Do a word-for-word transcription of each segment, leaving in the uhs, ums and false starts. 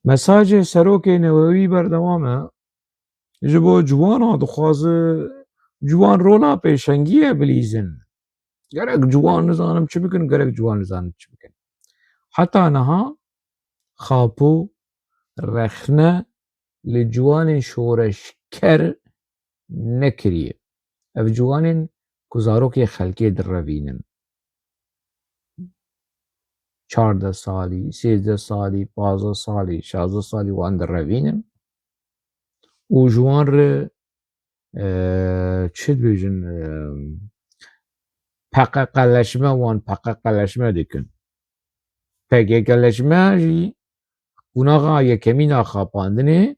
Mesajê Serokê Newewî berdewam e. Ji bo ciwana dixwaze ciwan rola pêşengiyê bilîzin. Gerek ciwan nizanim çi bikin, gerek ciwan nizanim çi bikin. Heta niha Xapo rexne li ciwanên şoreşker nekiriye. Ev ciwanên ku zarokê xelkê direvînin. Çardeh salî, sêzdeh salî, pazdeh salî, şazdeh salî wan direvînin. Û ji wan re, e, çi dibêjin, e, peqeqeleşme, wan peqeqeleşme dikin. P K K leşme jî qunaxa yekemîn a xapandinê,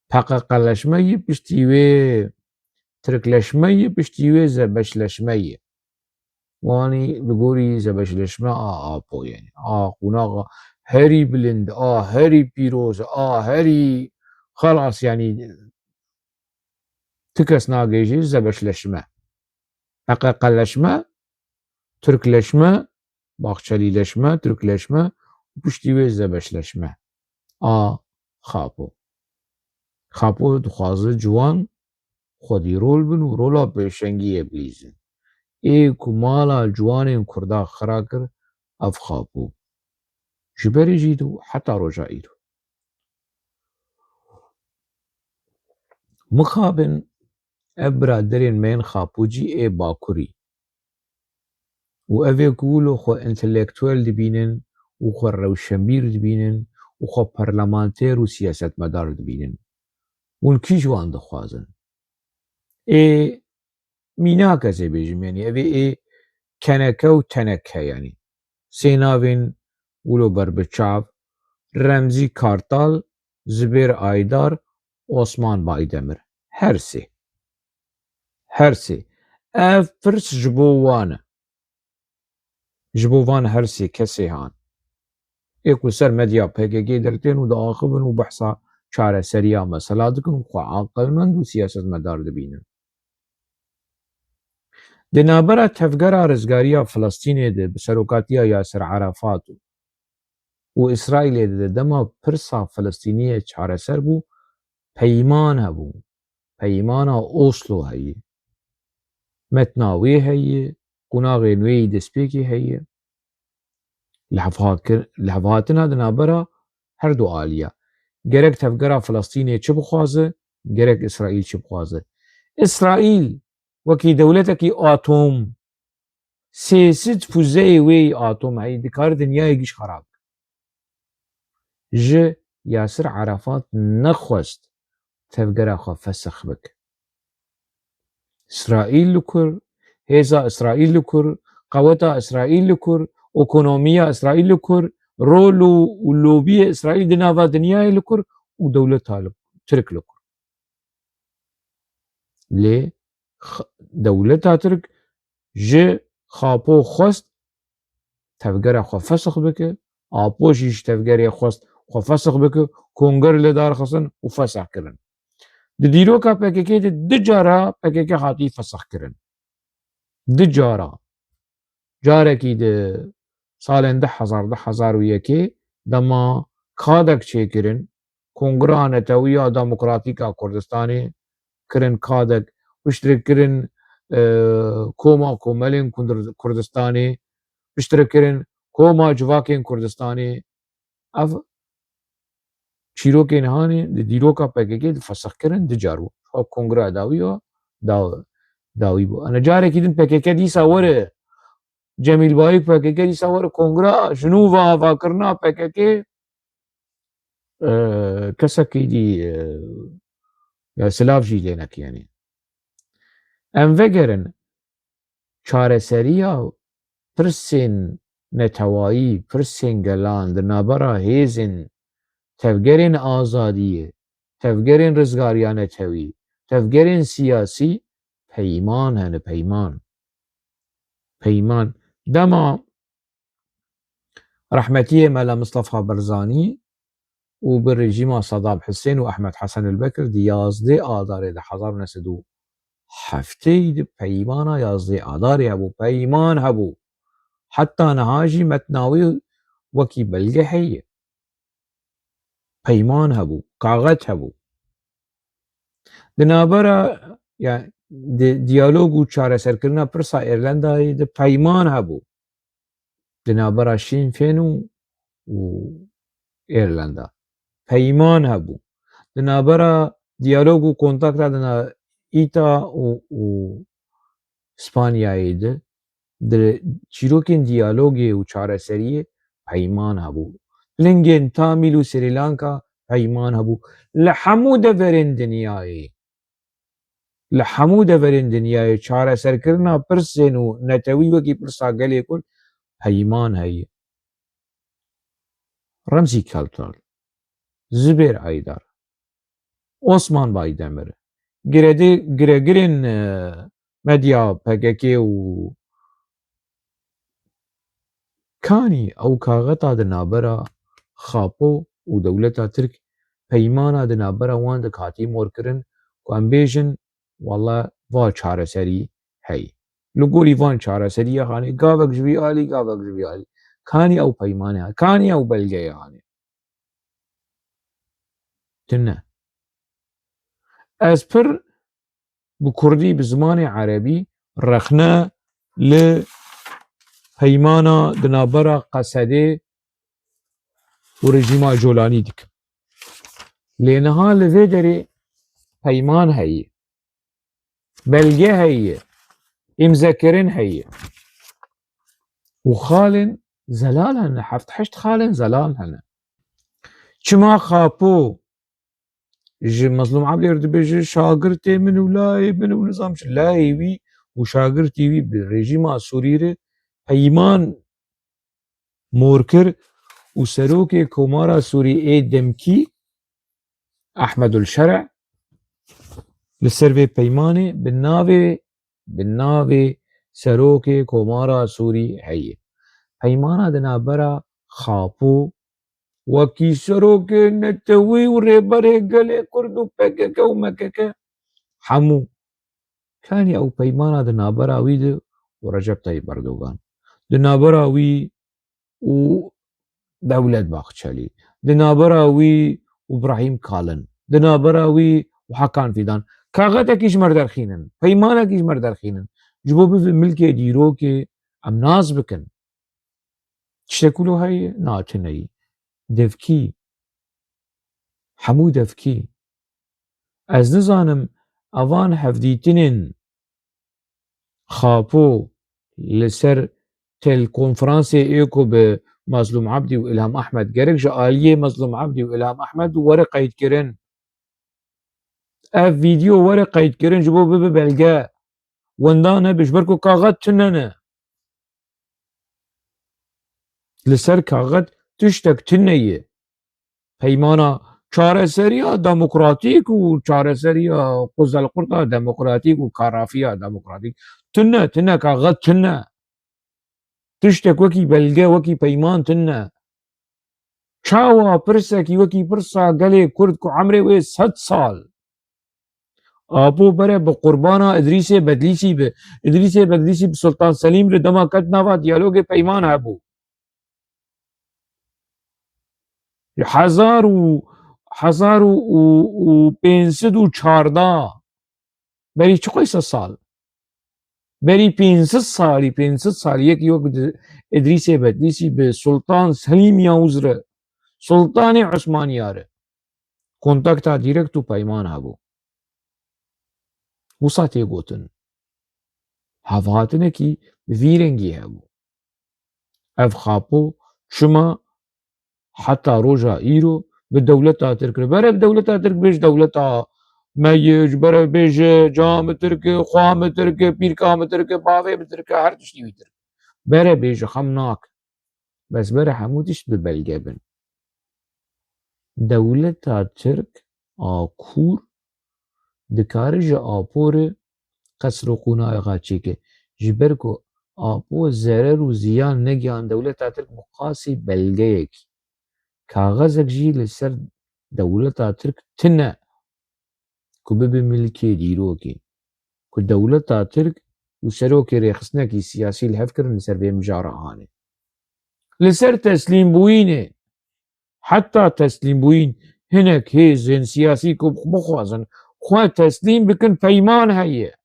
peqeqeleşme yî piştî wê, tirkleşme yî piştî wê, zebeşleşme yî. Wanî li gorî zebeşleşme a Apo, yani a qunaxa herî bilind, a herî pîroz, a herî xelas, yani ti kes nagêjî zebeşleşme. Peqeqeleşme, tirkleşme, baxçelîleşme, tirkleşme û piştî wê zebeşleşme a Xapo. Xapo dixwaze ciwan xwedî rol bin û rola pêşengiyê bilîzin. Ê ku mala ciwanên Kurda xira kir, ev Xapo. Ji berê jî û heta roja îro. Mixabin ev biraderên me yên Xapûcî ê Bakurî û ev ê ku wilo xwe întelektuel dibînin û xwe rewşenbîr dibînin û xwe parlamenter û siyasetmedar dibînin. Hûn kî ji wan dixwazin? Ê mînak ez ê bêjim, yanî ev ê, ê keneke û teneke, yanî sê navên wilo ber bi çav, Remzî Kartal, Zibêr Aydar, Osman Baydemir. Her sê. Her sê. Ev pirs ji bo wan e. Ji bo van her sê kesê han. Ê ku ser medya P K K dertên û diaxivin û behsa çareseriya mesela dikin û xwe aqilmend û siyasetmedar dibînin. Di navbera Tevgera Rizgariya Filistînê de bi serokatiya Yasir Arafat û, û Îsraîlê de dema pirsa Filistîniyê çareser bû, peyman hebû. Peymana Oslo heye. Metna wê heye, qunaxên wê yî destpêkê heye. Li hevhakir-, li hevhatina di navbera her du aliya. Gerek Tevgera Filistînê çi bixwaze, gerek Îsraîl çi bixwaze. Îsraîl wekî dewletekî atom, sê sed fuzeyê wê yî atom heye, dikare dinyayê giş xerab bike. Ji Yasir Arafat nexwest tevgera xwe fesix bike. Îsraîl li kur, hêza Îsraîl li kur, qeweta Îsraîl li kur, ekonomiya Îsraîl li kur, rol û, û lobiyê Îsraîl di nava dinyayê li kur û dewleta li, Tirk li kur. Lê x-, dewleta Tirk ji Xapo xwest tevgera xwe fesix bike, Apo jî ji tevgerê xwest xwe fesix bike, konger li dar xistin û fesix kirin. Di dîroka P K K de du cara P K K hatî fesix kirin. Du cara. Carekî di salên du hezar, du hezar û yekê dema kadek çêkirin, Kongra Netewî ya Demokratîk a Kurdistanê kirin kadek, piştre kirin, e, Koma Komelên Kundir-, Kurdistanê, piştre kirin Koma Civakên Kurdistanê. Ev çîrokên hanê di dîroka P K K di fesix kirin, du car bû. Ev kongra dawî ya, daw-, dawî bû. Ene carekî din P K K dîsa were, Cemîl Bayik P K K dîsa were kongra, ji nû ve avakirina P K K, e, kesekî dî, e, ya silav jî lê nekiyenî. Em vegerin, çareseriya pirsên netewayî, pirsên gelan di navbera hêzên tevgerên azadiyê, tevgerên rizgariya netewî, tevgerên siyasî peyman hene, peyman. Peyman. Dema rehmetiyê Mela Mistefa Barzanî û bi rejîma Sedam Hisên û Ehmed Hesen Elbekir di yazdê Adarê di hezar û neh sed û heftê de peymana yazdê Adarê hebû, peyman hebû. Heta niha jî metna wê wekî belge heye. Peyman hebû, kaxet hebû. Di navbera, ya, di diyalog û çareserkirina pirsa Îrlandayê de peyman hebû. Di navbera Sinn Féin û, û Îrlanda peyman hebû. Di navbera diyalog û kontakta di na-, îta û, û Spanyayê de, di çîrokên diyalogê û çareseriyê peyman hebû. Lingên Tamîl û Srî Lanka peyman hebû. Li hemû deverên dinyayê, li hemû deverên dinyayê çareserkirina pirsên û netewî wekî pirsa gelê Kurd peyman heye. Remzî Kaltal, Zubêr Aydar, Osman Baydemir, giredi-, giregirên, e, medya P K K û kanî ew kaxeta di navbera Xapo û dewleta Tirk, peymana di navbera wan de hatî morkirin ku em bêjin, walla va çareserî heye. Li gorî van çareseriya hanê gavek ji vî alî, gavek ji vî alî. Kanî ew peymanê, kanî ew belgeyê hanê. Tune. Ez pir bi kurdî, bi zimanê erebî rexne li peymana di navbera Qesedê û rejîma Colanî dikim. Lê niha li vê derê peyman heye, belge heye, îmzekirin heye. Û xalên zelal hene, heft heşt xalên zelal hene. Çima Xapo ji Mezlûm Ebdê re dibêje şagirtê min û layê min û nizam çi, layê wî û şagirtî wî bi rejîma Sûrî re peyman mor kir û serokê Komara Sûrî ê demkî Ehmedul Şer'e li ser vê peymanê bi navê, bi navê serokê Komara Sûrî heye. Peymana di navbera Xapo wekî serokê netewî û rêberê gelê Kurd û P K K û M K K hemû Kanî ew peymana di navbera wî de û Recep Tayyip Erdogan, di navbera wî û Dewlet Bahçelî, di navbera wî û Brahîm Kalin, di navbera wî û Hakan Fîdan. Kaxetekî ji me re derxînin, peymanekî ji me re derxînin. Ji bo bibin milkê dîrokê em nas bikin. Tiştek wilo heye? Na, tune ye. Devkî. Hemû devkî. Ez nizanim evan hevdîtinên Xapo li ser telkonferansê ê ku bi Mazlûm Ebdî û Îlham Ehmed, gerek ji aliyê Mazlûm Ebdî û Îlham Ehmed were qeydkirin. Ev vîdeo were qeydkirin ji bo bibe belge. Wenda nebe, ji ber ku kaxet tune ne. Li ser kaxet tiştek tune ye. Peymana çareseriya demokratîk û çareseriya quzelqurta demokratîk û karafiya demokratîk tune, tune, kaxet tune. Tiştek wekî belge, wekî peyman tune. Çawa pirsekî wekî pirsa gelê Kurd ku emrê wê sed sal, Apo bere bi qurbana Idrîsê Bedlîsî bi. Idrîsê Bedlîsî bi Sultan Selîm re dema ket nava diyalogê peyman hebû. Hezar û, hezar û, û, û pênc sed û çardeh, berî çi qoyse sal? Berî pênc sed salî, pênc sed salî yekî wek di Idrîsê Bedlîsî bi Sultan Selîm Yavuz re, Sultanê Osmaniya re kontakta direkt û peyman hebû. Wisa tê gotin. Hevhatinekî bi vî rengî hebû. Ev Xapo çima heta roja îro bi dewleta Tirk re, bere bi dewleta Tirk bêj dewleta me ye, ji bere bêje ca min Tirk e, xwa min Tirk e, pîrka min Tirk e, bavê min Tirk e, her tiştî wî Tirk. Bere bêje xem nak. Bes bere hemû tişt bi belge bin. Dewleta Tirk a kûr dikare ji Apo re qesr û qûna xwe çêke. Ji ber ku Apo zerer û ziyan negihan dewleta Tirk bi qasî belgeyekî. Kaxezek jî li ser dewleta Tirk tune ku bibe milkê dîrokê. Ku dewleta Tirk û serokê rêxistinekî siyasî li hev kirin li ser vê mijara anê. Li ser teslîmbûyînê, heta teslîmbûyîn Hinek hêzên siyasî ku bixwazin xwe teslîm bikin, peyman heye.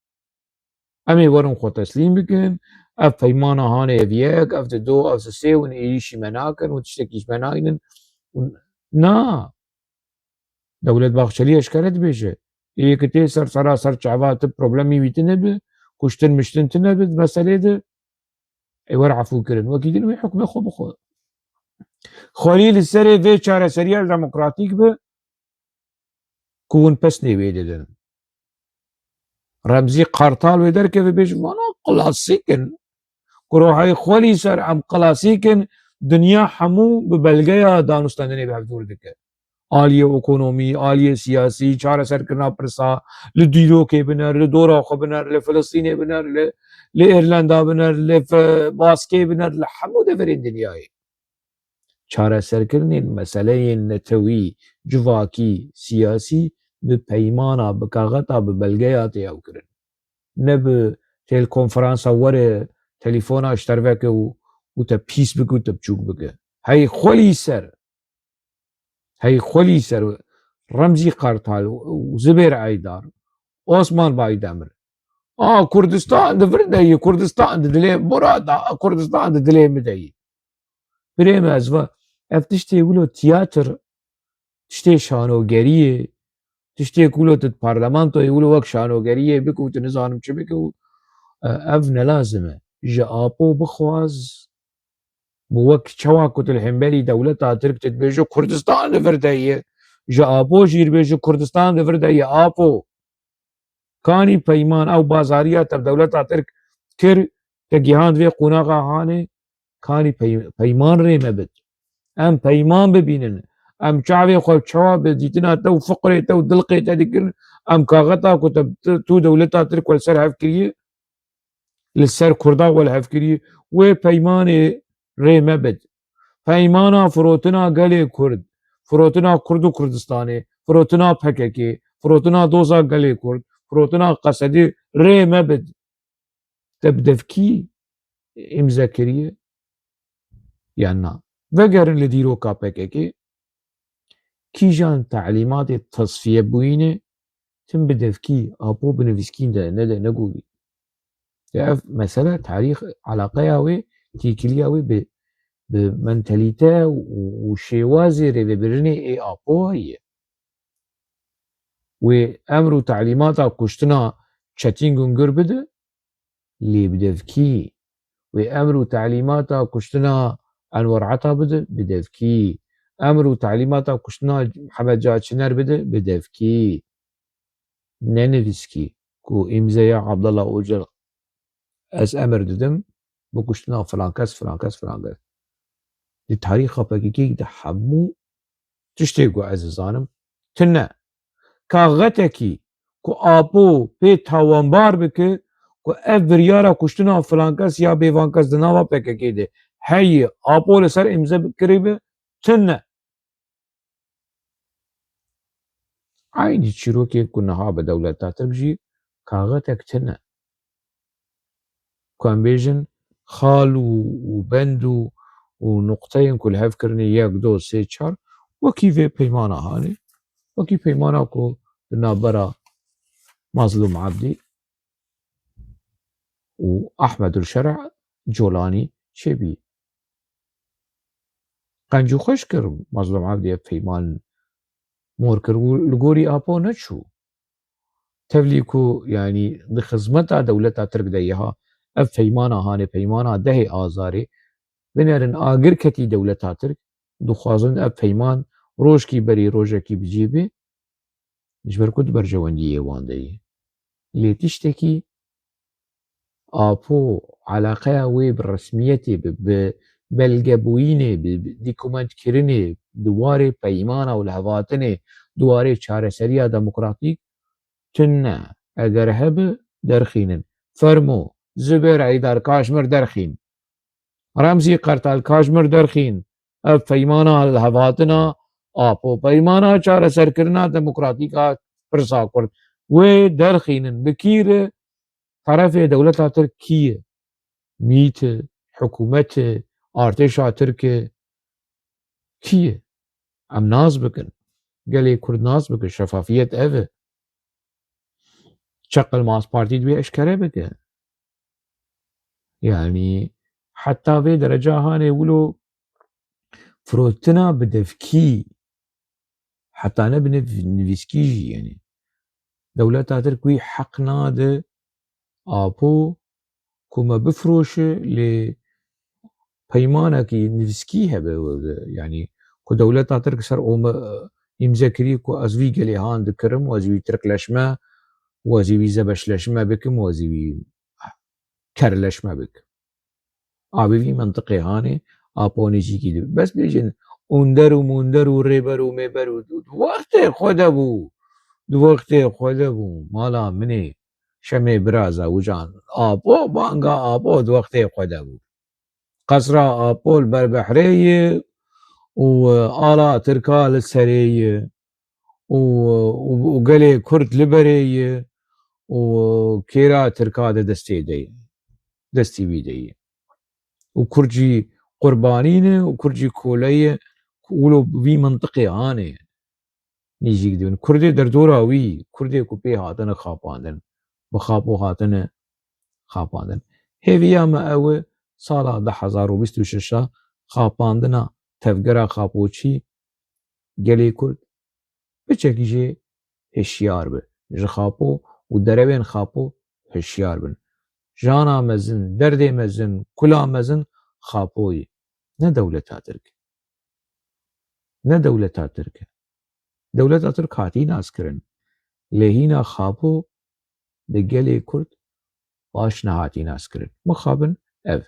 Em ê werin xwe teslîm bikin. Ev peymana hanê ev yek, ev di do, ev di sê û êrîşî me nakin û tiştekî ji me naynin. Na. Dewlet Bahçelî eşkere dibêje. Ê yekê tê ser sera ser çava tu problemî wî tune bi, kuştin miştin tune bi, meselê de ê wer efû kirin. Wekî din wê hukmê xwe bixwe. Xwelî li serê vê çareseriya demokratîk bi ku hûn pesnê wê didin. Remzî Kartal wê derkeve bêje, vana klasîk in. Ku rohayê xwelî ser em klasîk in, dinya hemû bi belgeya danûstendinê bi hev dûr dike. Aliyê ekonomî, aliyê siyasî, çareserkirina pirsa, li dîrokê biner, li dora xwe biner, li Filistînê biner, li, li Îrlanda biner, li Fe-, Baskê biner, li hemû deverên dinyayê. Çareserkirinên meseleyên netewî, civakî, siyasî bi peymana, bi kaxeta, bi belgeya tê ew kirin. Ne bi têlkonferansa were telefona ji te re veke û, û te pîs bike û te biçûk bike. Hey xwelî ser. Hey xwelî ser. Remzî Kartal û Zibêr Eydar, Osman Baydemir. A, Kurdistan di vir de ye, Kurdistan di dilê, burada Kurdistan di dilê min de ye. Birê me, ez va, ev tiştê wilo tiyatr, tiştê şanogeriyê, tiştê ku wilo tu di parlamentoyê wilo wek şanogeriyê bike û tu nizanim çi bike û, e, ev nelazim e. Ji Apo bixwaz, bi wek çawa ku tu li hemberî dewleta Tirk tu dibêje Kurdistan li vir de ye, ji Apo jî dibêje Kurdistan li vir de ye, Apo. Kanî peyman ew bazariya te bi dewleta Tirk kir, te gihand vê qonaxa hanê, kanî pey-, peyman rê me bid. Em peyman bibînin. Em çavê xwe çawa bi dîtina te û fiqrê te û dilqê te dikirin, em kaxeta ku te, tu, tu dewleta Tirk we li ser hev kiriye, li ser Kurda we li hev kiriye, wê peymanê rê me bid. Peymana firotina gelê Kurd, firotina Kurd û Kurdistanê, firotina P K K, firotina doza gelê Kurd, firotina Qesedê rê me bid. Te bi devkî îmze kiriye yan na? Vegerin li dîroka P K K, kîjan telîmatê tesfiyebûyînê tim bi devkî, Apo bi nivîskîn de nede, negorî. Ya ev mesele tarîx, eleqeya wê, têkiliya wê bi, bi mentalîte û, û şêwazê rêvebirinê ê Apo heye. Wê emr û telîmata kuştina Çetin Gungir bide, lê bi devkî. Wê emr û telîmata kuştina Enwer Ata bide, bi devkî. Emr û telîmata kuştina Mihemed Cihat Şiner bide, bi devkî. Ne nivîskî ku îmzeya Abdullah Ocalan, ez emir didim bi kuştina filan kes, filan kes, filan kes. Di tarîxa P K K de hemû tiştê ku ez dizanim tune. Kaxetekî ku Apo pê tawanbar bike ku ev biryara kuştina filan kes ya bêvan kes di nava P K K de heye, Apo li ser îmze kirîbe, tune. Eynî çîrokê ku niha bi dewleta Tirk jî kaxetek tune. Ku em bêjin xal û, û bend û, û nuqteyên ku li hev kirine yek, do, sê, çar, wekî vê peymana hanê, wekî peymana ku di navbera Mazlûm Ebdî û Ahmedul Şer'a Colanî çêbî. Qenc û xweş kir Mazlûm Ebdî ev peyman mor kir û li gorî Apo neçû. Tevlî ku, yanî, di xizmeta dewleta Tirk de ye ha, ev peymana hanê, peymana dehê Azarê, binerin agir ketî dewleta Tirk, dixwazin ev peyman rojkî berî rojekî bi cî bê, ji ber ku di berjewendiyê wan de ye. Lê tiştekî Apo eleqeya wê bi resmiyetê, bi, bi belgebûyînê, bi, bi dokumentkirinê, di warê peymana û lihevhatinê, di warê çareseriya demokratîk tune. Eger hebe, derxînin. Fermo, Zubêr Eydar, Kaşmir derxîn. Remzî Kartal, Kaşmir derxîn. Ev peymana lihevhatina Apo, peymana çareserkirina demokratîk a pirsa Kurd. Wê derxînin. Bi kî re? Terefê dewleta Tirk kî ye? MÎT e, hikûmet e, artêşa Tirk e? Kî ye? Em nas bikin. Gelê Kurd nas bike, şefafiyet ev e. Çeqil mas partî dibê eşkere bike. Yani heta vê dereca hanê wilo firotina bi devkî, heta ne bi niv-, nivîskî jî, yani dewleta Tirk wî heq nade Apo ku me bifiroşe, lê peymanekî nivîskî hebe, yani ku dewleta Tirk ser ome îmze kirî ku ez vî gelê han dikirim û ez vî tirkleşme û ez vî zebeşleşme bikim û ez vî kerleşme bikim. A bi vî mentiqê hanê Apo nêzîkî dibe. Bes bêjin, under û munder û rêber û mêber û di wextê xwe de bû. Di wextê xwe de bû. Mala min ê. Şemê bira Zawican. Apo, banga Apo di wextê xwe de bû. Qesra Apo li ber behrê ye û ala Tirka li serê ye û, û, û gelê Kurd li berê ye û kêra Tirka di destê de ye. Destî wî de ye. Û Kurd jî qurbanî ne û Kurd jî kole ye, ku wilo vî mintiqê hanê nêzîk dibin. Kurdê derdora wî, Kurdê ku pê hatine xapandin, bi Xapo hatine xapandin. Hêviya me ew e, sala du hezar û bîst û şeş a xapandina tevgera Xapoçî gelê Kurd piçekî jê hişyar be. Ji Xapo û derewên Xapo hişyar bin. Jana mezin, derdê mezin, kula mezin Xapoyê. Ne dewleta Tirk. Ne dewleta Tirk e. Dewleta Tirk hatî naskirin. Lê hîna Xapo bi gelê Kurd baş nehatî naskirin. Mixabin ev.